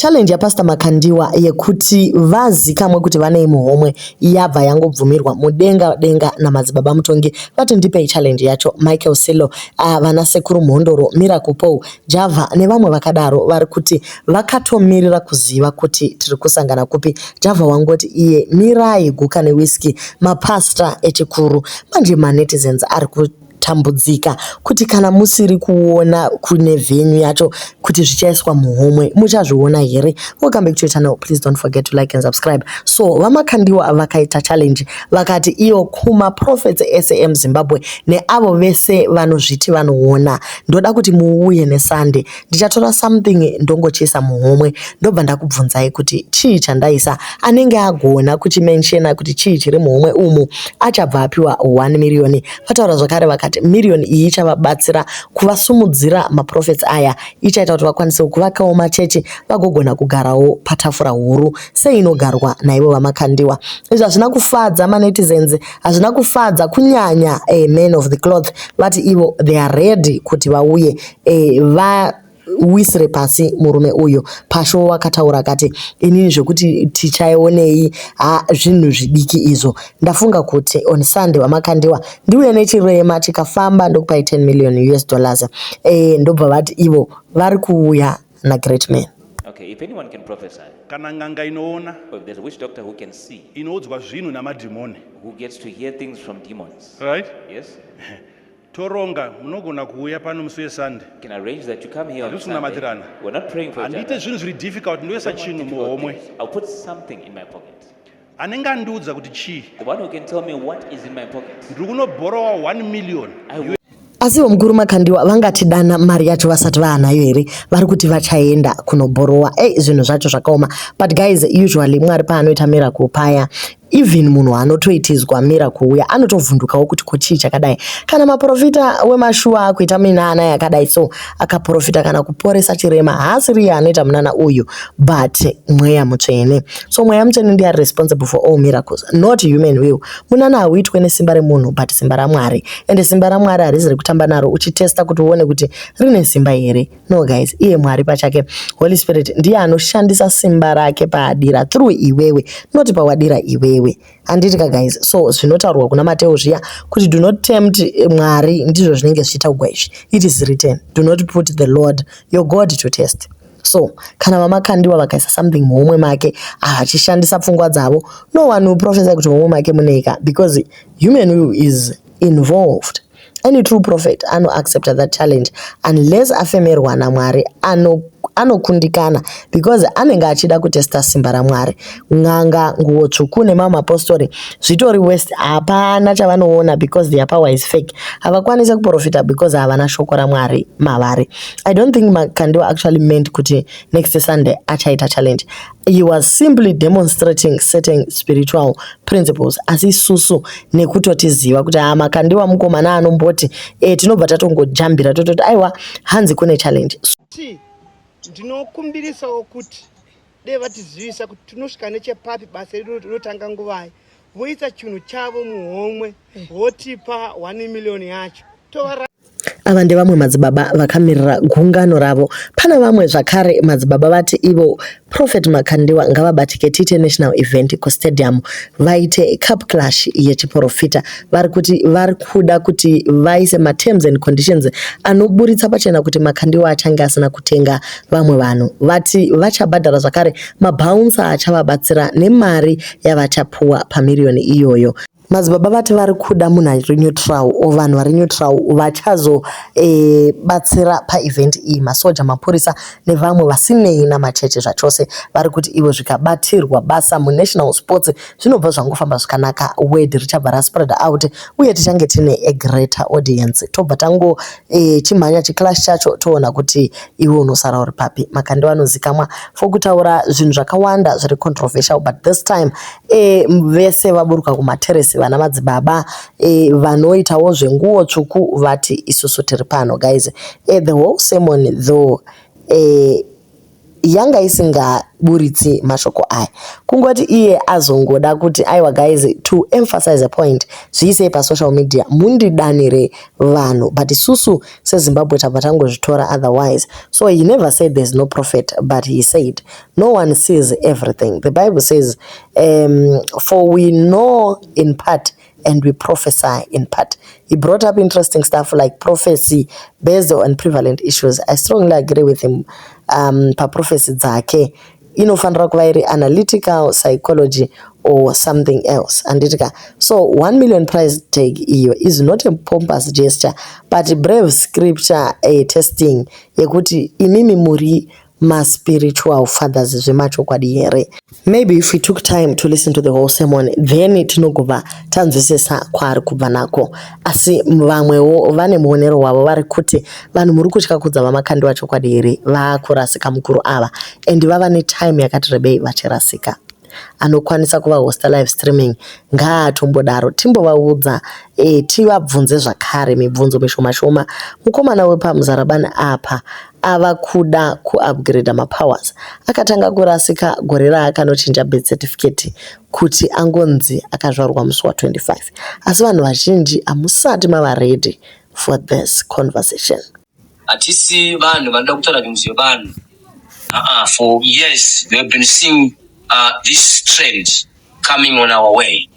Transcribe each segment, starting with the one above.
Challenge yaPastor Makandiwa yekuti vazikamwe kuti vanei muhomwe yabva yangobvumirwa mudenga denga naMadzibaba Mutongi. Vati ndipei challenge yacho. Michael Silo, vana Sekuru Mhondoro, Miracle Paul, Java nevamwe vakadaro vari kuti vakatomirira kuziva kuti tiri kusangana kupi. Java wangoti iye mirai guka newhisky mapastor echikuru. Manje manetizens ari kutambudzika kuti kana musiri kuona kune venue yacho kuti zvichaiswa muhomwe muchazviona here. Welcome back to your channel. Please don't forget to like and subscribe. So VaMakandiwa vakaita challenge, vakati iyo kumaprophets ese emuZimbabwe neavo vese vanozviti vanoona, ndoda kuti muuye neSunday, ndichatora something ndongochiisa muhomwe, ndobva ndakubvunzai kuti chii chandaisa. Anenge agona kuchimentiona kuti chii chiri muhomwe umu achabva apiwa 1 miriyoni. Vataura zvakare vakati miriyoni iyi ichavabatsira kuvasumudzira maprophets aya, ichaita kuti vakwanise kuvakawo machechi, vagogona kugarawo patafura huru seinogarwa naivo VaMakandiwa. Izvi hazvina kufadza manetizens, hazvina kufadza kunyanya men of the cloth. Vati ivo they are ready kuti vauye vawisire pasi murume uyu. Pasho wakataura akati inini zvekuti tichaionei ha zvinhu zvidiki izvo. Ndafunga kuti on Sunday VaMakandiwa ndiuye nechirema chikafamba ndokupai 10 million US dollars. Ndobva vati ivo vari kuuya nagreat man. Okay, if anyone can prophesy, Kana n'anga inoona, or if there's a witch doctor who can see, inoudzwa zvinhu namadhimoni, who gets to hear things from demons. Right? Yes? Toronga munogona kuuya pano musi weSunday. You can arrange that you come here on Handisi Sunday. kunamatirana. We're not praying for each Handiite other. zvinhu zviri difficult, ndoisa Don't want chinhu difficult muhomwe. things. I'll put something in my pocket. Anenge andiudza kuti chii, The one who can tell me what is in my pocket. Ndiri kunobhorowa 1 million. I will Asiwo mukuru Makandiwa vangatidana mari yacho vasati vaanayo here? Vari kuti vachaenda kunobhorowa. Ei, zvinhu zvacho zvakaoma. But guys, usually Mwari paanoita miracle paya, even munhu anotoitidzwa miracle uya anotovhundukawo kuti ko chii chakadai. Kana maprofita wemashuwa akuita minana yakadai, so akaprofita kana kuporesa chirema, haasiriye anoita munana uyu but Mweya Mutsvene. So Mweya Mutsvene ndiye ari responsible for all miracles, not human will. Munana hauitwe nesimba remunhu but simba raMwari, ende simba raMwari harizi rekutamba naro uchitesta kuti uone kuti rine simba here. No guys, iye Mwari pachake, Holy Spirit, ndiye anoshandisa simba rake paadira through iwewe, not pawadira iwewe, handiti ka guys? So zvinotaurwa kuna Mateo zviya kuti do not tempt Mwari, ndizvo zvinenge zvichitaurwa izvi. It is written, do not put the Lord your God to test. So kana VaMakandiwa vakaisa something muhomwe make vachishandisa pfungwa dzavo, no one will prophesy kuti muhomwe make muneika because human will is involved. Any true prophet anoaccepta that challenge, unless afemerwa naMwari, anokundikana because anenge achida kutesta simba raMwari. N'anga, nguo tsvuku nemamapostori zvitori waste, hapana chavanoona because their power is fake. Havakwanisi kuprofita because havana shoko raMwari mavari. I don't think Makandiwa actually meant kuti next Sunday achaita challenge. He was simply demonstrating certain spiritual principles. Asi isusu nekutotiziva kuti haa, Makandiwa mukomana anomboti tinobva tatongojambira tototi aiwa, hanzi kune challenge. Ti ndinokumbirisawo kuti dei vatizivisa kuti tinosvika nechepapi, basa redu rinotanga nguvai, voisa chinhu chavo muhomwe, votipa 1 million yacho tovara. Ava ndevamwe madzibaba vakamirira gungano ravo. Pana vamwe zvakare madzibaba vati ivo Prophet Makandiwa ngavabatike tiite national event kustadium, vaite cup clash yechiprofita. Vari kuti vari kuda kuti vaise materms and conditions anoburitsa pachena kuti Makandiwa achange asina kutenga vamwe vanhu. Vati vachabhadhara zvakare mabouncer achavabatsira nemari yavachapuwa pamiriyoni iyoyo. Madzibaba vati vari kuda munhu ari neutral o vanhu vari neutral vachazobatsira paevent iyi, masoja, mapurisa nevamwe vasinei namacheche zvachose. Vari kuti ivo zvikabatirwa basa munational sports zvinobva zvangofamba zvakanaka, word richabva raspread out uye tichange tine a greater audience. Tobva tango chimhanya chiclash chacho, toona kuti iwe unosara uri papi. Makandiwa anozikamwa for kutaura zvinhu zvakawanda zviri controversial, but this time vese vaburuka kumateresi, vana madzibaba vanoitawo zvenguo tsvuku vati isusu tiri pano. Guys, the whole sermon though, Yanga isingaburitsi mashoko aya. Kungoti iye azongoda kuti aiwa guys to emphasize a point zviisei pasocial media mundidanire vanhu but isusu seZimbabwe tabva tangozvitora otherwise. So he never said there's no prophet but he said no one sees everything. The Bible says for we know in part and we prophesy in part. He brought up interesting stuff like prophecy based on prevalent issues. I strongly agree with him paprophecy dzake inofanira kuva iri analytical psychology or something else handiti ka. So 1 million price tag iyo is not a pompous gesture but brave scripture testing yekuti imimi muri maspiritual fathers zvemachokwadi here. Maybe if we took time to listen to the whole sermon then tinogobva tanzwisisa kwaari kubva nako. Asi vamwewo vane muonero wavo vari kuti vanhu muri kutya kudza VaMakandiwa chokwadi here vaakurasika mukuru ava and vava netime yakati rebei vachirasika. Anokwanisa kuvahosta live streaming ngaatombodaro timbovaudza tivabvunze zvakare mibvunzo mishoma shoma. Mukomana wepaMuzarabani apa ava kuda kuupgrade mapowers. Akatanga kurasika gore raakanochinja birth certificate kuti angonzi akazvarwa musi wa25. Asi vanhu vazhinji hamusati mava ready for this conversation. Hatisi vanhu vanoda kutaura zvinhu zvevanhu. For years we have been seeing this trend coming on our way.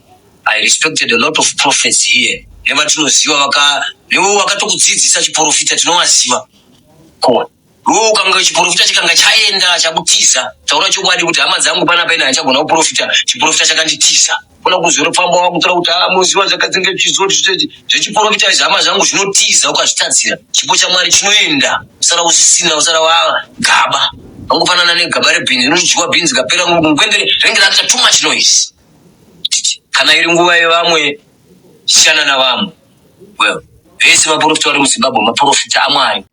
I respected a lot of prophets here nevatinoziva vaka newe vakatokudzidzisa chiprofita tinovaziva. Ko iwe ukanga chiprofita chikanga chaenda chakutiza, taura chokwadi kuti hama dzangu panapa ine handichagona kuprofita, chiprofita chakanditiza. Kuna kuzorofamba wakutora kuti ah, muziva zvakadzinge chizoti zvechiprofita izvi hama zvangu zvinotiza ukazvitadzira. Chipo chaMwari chinoenda usara usisina, usara wagaba. Vangofanana negaba rebhinzi rinodyiwa bhinzi kapera ngwendere rinenge rakuita too much noise. Kana iri nguva yevamwe shana navamwe. Well, vese vaprofita vari muZimbabwe maprofita aMwari.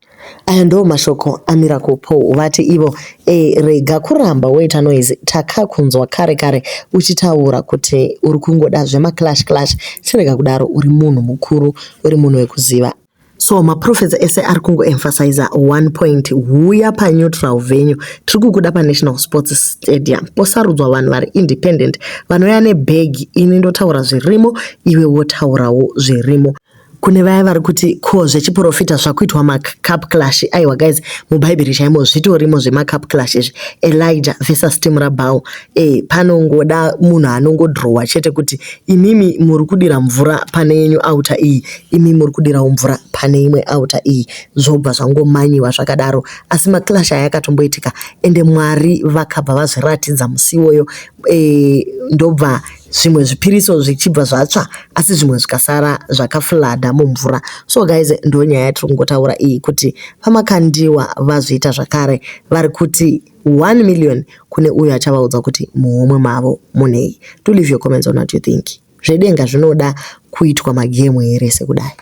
Aya ndo mashoko aMiracle Paul vati ivo rega kuramba woita noise, takakunzwa kare kare uchitaura kuti uri kungoda zvemaclash clash, chirega kudaro, uri munhu mukuru, uri munhu wekuziva. So maprophets ese ari kungoemphasiza one point: huya paneutral venue, tiri kukuda paNational Sports Stadium, posarudzwa vanhu vari independent vanouya nebhegi, ini ndotaura zvirimo, iwe wotaurawo zvirimo. Kune vaya vari kuti ko zvechiprofita zvakuitwa macup clash, aiwa guys, mubhaibheri chaimo zvitorimo zvemacup clash izvi. Elijah versus team raBaal. Panongoda munhu anongodhirowa chete kuti imimi muri kudira mvura pane yenyu altar iyi, imi muri kudirawo mvura pane imwe altar iyi, zvobva zvangomanyiwa zvakadaro. Asi maclash aya akatomboitika ende Mwari vakabva vazviratidza musi iwoyo, ndobva zvimwe zvipiriso zvichibva zvatsva asi zvimwe zvikasara zvakaflooda mumvura. So guys, ndo nyaya yatiri kungotaura iyi kuti VaMakandiwa vazviita zvakare, vari kuti 1 million kune uyo achavaudza kuti muhomwe mavo munei. Do leave your comments on what you think. Zvedenga zvinoda kuitwa magemu here sekudai?